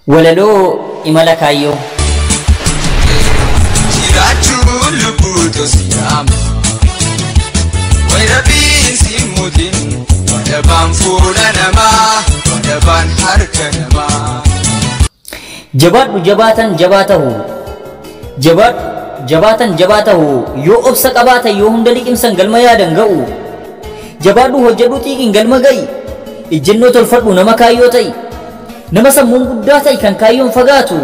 Walaloo imala kaayyoo. Jiraachuun lubbuutu si yaama. Wayi rabbiin si mutin, wadabaan fuula namaa, wadabaan harka namaa. Jabaadhu jabaatan jabaa tahu. Jabaadhu jabaatan jabaa tahu. Yoo obsa qabaatan yoo hunda liqimsan galma yaadan ga'u. Jabaadhu hojjedhu xiiqiin galma ga'i. Ejjennoo tolfadhu nama kaayyoo ta'i. Nama sammuun guddaa ta'i kan kaayyoon fagaatu.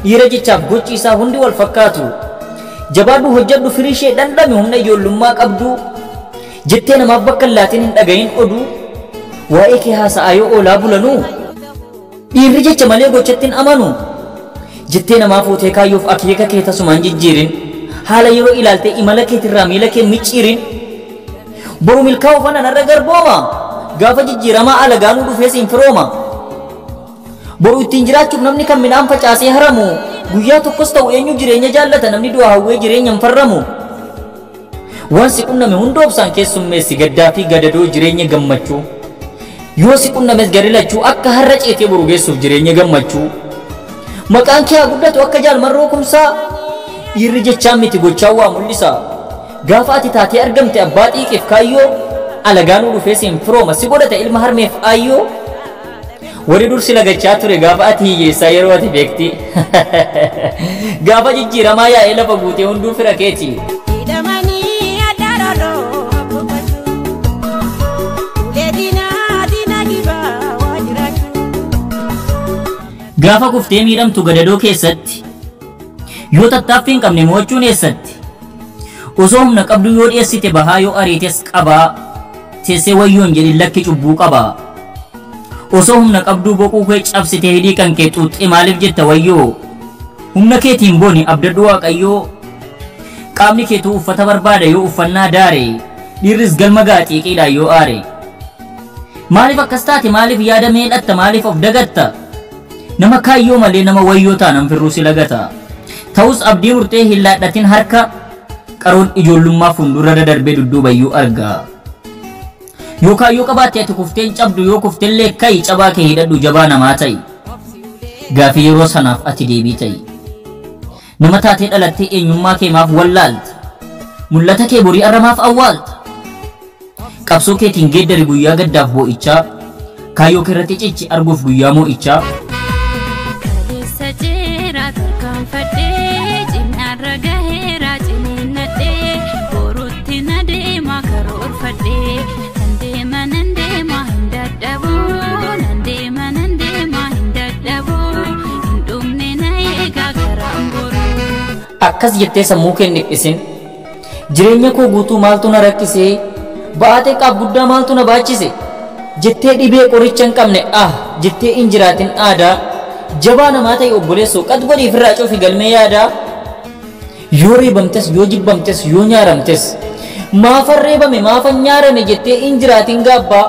Dhiira jechaaf gochi isaa hundi wal fakkaatu. Jabaadhu hojjedhu firii ishee dhandhame humna ijoollummaa qabdu. Jettee namaaf bakka hin laatin hin dhagahin oduu. Waa'ee kee haasa'aa yoo oolaa bulanuu. Dhiirri jecha malee gochatti hin amanu. Jettee namaa fuutee kaayyoof akeeka kee tasumaan jijjiirin. Haala yeroo ilaaltee imala keetirraa miila kee micciirin. Boru milkaa'uuf anan har'a garbooma. Gaafa jijjiiramaa alagaanuu dhufee siin firooma. Boru ittiin jiraachuuf namni kan midhaan facaasee haramu. Guyyaa tokkos ta'u eenyu jireenya jaallata namni du'a hawwee jireenya hin farramu. Waan si qunname hunda obsaan keessummeessi gaddaa fi gadadoo jireenya gammachuu. Yoo si qunnames gadi lachuu akka har'a ceetee boru geessuuf jireenya gammachuu. Maqaan kee haa guddatu akka jaalmarroo kumsaa. Dhiirri jechaan miti gochaan waa mul'isa. Gaafa ati taatee argamte abbaa xiiqiif kaayyoo alagaanuu dhufee siin firooma si godhata ilma harmeef aayyoo. Warri dur si lagachaa ture gaafa ati hiyyeessaa yeroo ati beekti. Gaafa jijjiiramaa yaa'ee lafa guutee hunduu fira keeti. Hidhamanii addaararoo abbobbachuu. Ulee diinaa diinaa gibaa waa jiraachuu. Gaafa kuftee miidhamtu gadadoo keessatti yoo tattaaffii hin qabne mo'achuun eessatti? Osoo humna qabdu yoo dhiyeessite bahaa yoo ariites qabaa teessee wayyoon jedhin lakki cubbuu qabaa. Osoo humna qabduu boquu kee cabsitee hidhii kan kee xuuxxee maaliif jetta wayyoo? Humna keetiin booni abdadhu waaqayyoo. Qaamni keetuu uffata barbaada yoo uffannaa daare dhiirris galma ga'a xiiqiidhaan yoo aare. Maaliif akkas taate maaliif yaada meedhatta maaliif of dagatta? Nama kaayyoo malee nama wayyoo taanaan firruu si lagata. Ta'us abdii murtee hin laadhatin harka qaroon ijoollummaa fuuldura dadarbee dudduubayyuu arga. Yoo kaayyoo qabaatte ati kuftee hin cabdu yoo kuftellee ka'i cabaa kee hidhadhu jabaa namaa ta'i. Gaafii yeroo sanaaf ati deebii ta'i. Nama taatee dhalattee eenyummaa kee maaf wallaalta? Mul'ata kee borii arra maaf awwaalta? Qabsoo keetiin geeddari guyyaa gaddaaf boo'ichaa. Kaayyoo kee irratti cichi arguuf guyyaa moo'ichaa. Kaleessa ceeraa tarkaanfadhee cinarra gaheera ciniinnadhee boruutti na deema karoorfadhee nan deema nan deema hin dadhabu nan deema nan deema hin dadhabu hin dhumne na eegaa karaan boruu. Akkas jettee sammuu kee hin dhiphisin. Jireenya koo guutuu maaltu na rakkisee? Ba'aa xiqqaaf guddaa maaltu na baachise? Jettee dhibee qoricha hin qabne ah jettee hin jiraatin aadaa. Jabaa namaa ta'e obboleessoo qad godhii ofirraa cufi galmee yaadaa. Yoo reebamtes yoo jibbamtes yoo nyaaramtes maafan reebame maafan nyaarame jettee hin jiraatin gaabbaa.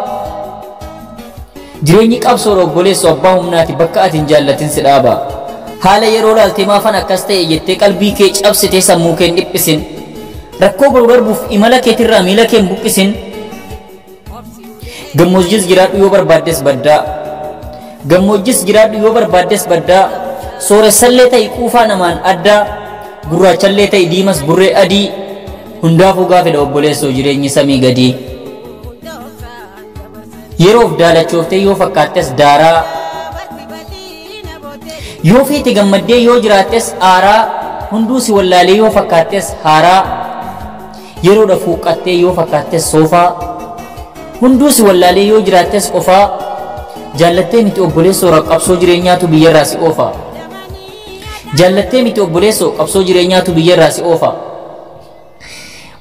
Jireenyi qabsoodha obboleessoo abbaa humnaati bakka ati hin jaallatin si dhaaba. Haala yeroo laaltee maafan akkas ta'e jettee qalbii kee cabsitee sammuu kee hin dhiphisin. Rakkoo boru darbuuf imala keetirraa miila kee hin buqqisin. Gammoojjis jiraadhu yoo barbaaddes baddaa. Gammoojjis jiraadhu yoo barbaaddes baddaa. Sooressallee ta'i quufaa namaan addaa. Gurraachallee ta'i diimas burree adii. Hundaafuu gaafidha obboleessoo jireenyi samii gadii. Yeroof daalachooftee yoo fakkaattes daaraa. Yoo feete gammaddee yoo jiraattes aaraa. Hunduu si wallaalee yoo fakkaattes haaraa. Yeroodhaaf huuqqattee yoo fakkaattes soofaa. Hunduu si wallaalee yoo jiraattes qofaa. Jaallattee miti obboleessoo qabsoo jireenyaatu biyyarraa si oofa. Jaallattee miti obboleessoo qabsoo jireenyaatu biyyarraa si oofa.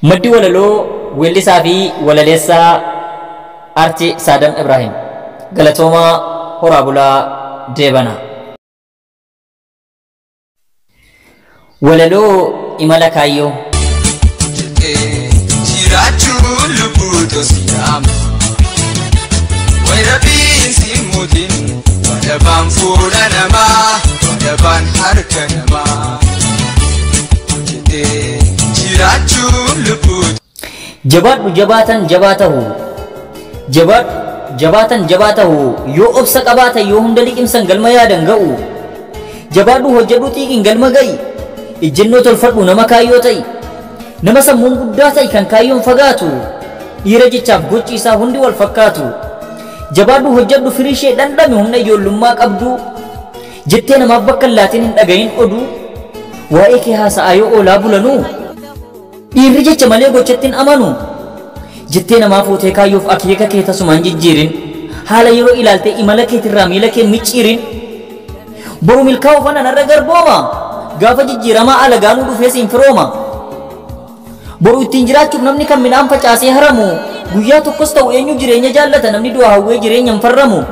Maddi walaloo weellisaa fi walaleessaa Aartii Saadam Ibrahim. Galatoomaa horaa bulaa deebana. Walaloo imala kaayyoo. Jiraachuun lubbuutu si yaama. Wayi rabbiin si mutin, wadabaan fuula namaa, wadabaan harka namaa. Hojjetee jiraachuun lubbuutu. Jabaadhu jabaatan jabaa tahu. Jabaadhu jabaatan jabaa tahu. Yoo obsa qabaatan yoo hunda liqimsan galma yaadan ga'u. Jabaadhu hojjedhu xiiqiin galma ga'i. Ejjennoo tolfadhu nama kaayyoo ta'i. Nama sammuun guddaa ta'i kan kaayyoon fagaatu. Dhiira jechaaf gochi isaa hundi wal fakkaatu. Jabaadhu hojjedhu firii ishee dhandhame humna ijoollummaa qabdu. Jettee namaaf bakka hin laatin hin dhagahin oduu. Waa'ee kee haasa'aa yoo oolaa bulanuu. Dhiirri jecha malee gochatti hin amanu. Jettee namaa fuutee kaayyoof akeeka kee tasumaan jijjiirin. Haala yeroo ilaaltee imala keetirraa miila kee micciirin. Boru milkaa'uuf anan har'a garbooma. Gaafa jijjiiramaa alagaanuu dhufee siin firooma. Boru ittiin jiraachuuf namni kan midhaan facaasee haramu. Guyyaa tokkos ta'u eenyu jireenya jaallata namni du'a hawwee jireenya hin farramu.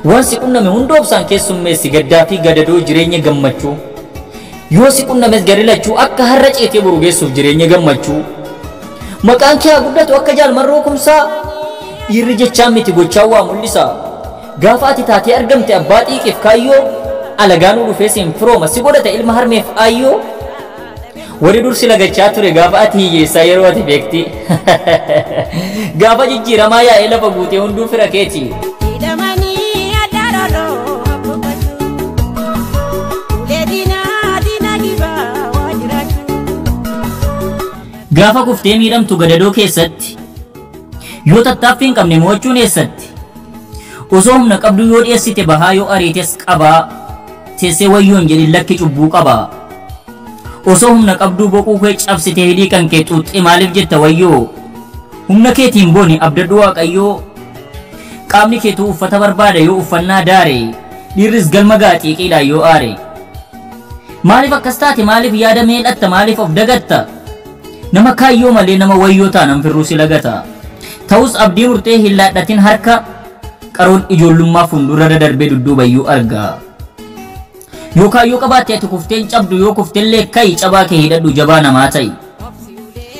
Waan si qunname hunda obsaan keessummeessi gaddaa fi gadadoo jireenya gammachuu. Yoo si qunnames gari lachuu akka har'a ceetee boru geessuuf jireenya gammachuu. Maqaan kee haa guddatu akka Jaal Marroo Kumsaa. Dhiirri jechaan miti gochaan waa mul'isa. Gaafa ati taatee argamte abbaa xiiqiif kaayyoo alagaanuu dhufee siin firooma si godhata ilma harmeef aayyoo. Warri dur si lagachaa ture gaafa ati hiyyeessaa yeroo ati beekti. Gaafa jijjiiramaa yaa'ee lafa guutee hunduu fira keeti. Hidhamanii addaararoo abbobbachuu. Ulee diinaa diina gibaa waa jiraachuu. Gaafa kuftee miidhamtu gadadoo keessatti. Yoo tattaaffii hin qabne mo'achuun eessatti? Osoo humna qabdu yoo dhiyeessite bahaa yoo ariites qabaa. Teessee wayyoo hin jedhin lakki cubbuu qabaa. Osoo humna qabduu boquu kee cabsitee hidhii kan kee xuuxxee maaliif jetta wayyoo? Humna keetiin booni abdadhu Waaqayyoo. Qaamni keetuu uffata barbaada yoo uffannaa daare. Dhiirris galma ga'a xiiqiidhaan yoo aare. Maaliif akkas taate maaliif yaada meedhatta maaliif of dagatta? Nama kaayyoo malee nama wayyoo taanan firruu si lagata. Ta'us abdii murtee hin laadhatin harka qaroon ijoollummaa fuuldura darbee dudduubayyuu arga. Yoo kaayyoo qabaatte ati kuftee hin cabdu yoo kuftellee ka'i cabaa kee hidhadhu jabaa namaa ta'i.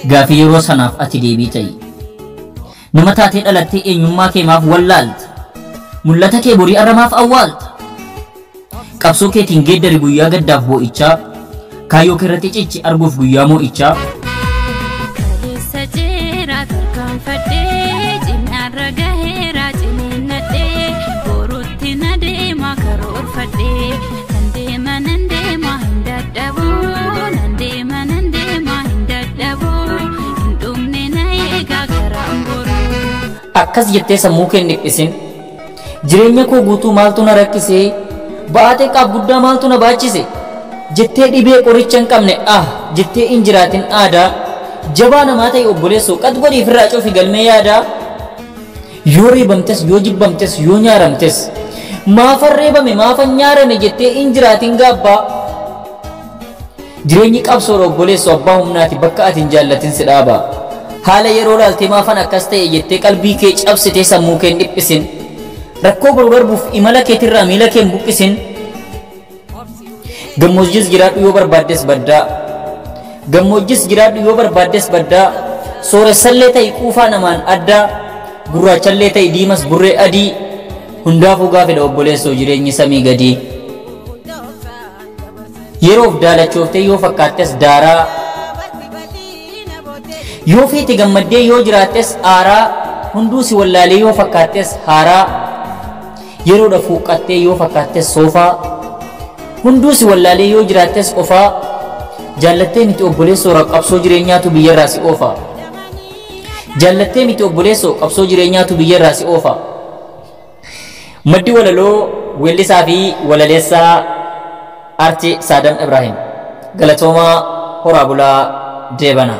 Gaafii yeroo sanaaf ati deebii ta'i. Nama taatee dhalattee eenyummaa kee maaf wallaalta? Mul'ata kee borii arra maaf awwaalta? Qabsoo keetiin geeddari guyyaa gaddaaf boo'ichaa. Kaayyoo kee irratti cichi arguuf guyyaa moo'ichaa. Kaleessa ceeraa tarkaanfadhee cinnaarra gaheera ciniinnadhee boruutti na deema karoorfadhee nan deema nan deema hin dadhabuu nan deema nan deema hin dadhabuu hin dhumne na eegaa karaan boruu. Akkas jettee sammuu kee hin dhiphisin. Jireenya koo guutuu maaltu na rakkisee? Ba'aa xiqqaaf guddaa maaltu na baachise? Jettee dhibee qoricha hin qabne ah jettee hin jiraatin aadaa. Jabaa namaa ta'e obboleessoo qad godhii ofirraa cufi galmee yaadaa. Yoo reebamtes yoo jibbamtes yoo nyaaramtes maafan reebame maafan nyaarame jettee hin jiraatin gaabbaa. Jireenyi qabsoodha obboleessoo abbaa humnaati bakka ati hin jaallatin si dhaaba. Haala yeroo laaltee maafan akkas ta'e jettee qalbii kee cabsitee sammuu kee hin dhiphisin. Rakkoo boru darbuuf imala keetirraa miila kee hin buqqisin. Gammoojjis jiraadhu yoo barbaaddes baddaa. Gammoojjis jiraadhu yoo barbaaddes baddaa. Sooressallee ta'i quufaa namaan addaa. Gurraachallee ta'i diimas burree adii. Hundaafuu gaafidha obboleessoo jireenyi samii gadii. Yeroof daalachooftee yoo fakkaattes daaraa. Yoo feete gammaddee yoo jiraattes aaraa. Hunduu si wallaalee yoo fakkaattes haaraa. Yeroodhaaf huuqqattee yoo fakkaattes soofaa. Hunduu si wallaalee yoo jiraattes qofaa. Jaallattee miti obboleessoo qabsoo jireenyaatu biyyarraa si oofa. Jaallattee miti obboleessoo qabsoo jireenyaatu biyyarraa si oofa. Maddi walaloo weellisaa fi walaleessaa Aartii Saadam Ibraahim. Galatoomaa horaa bulaa deebana.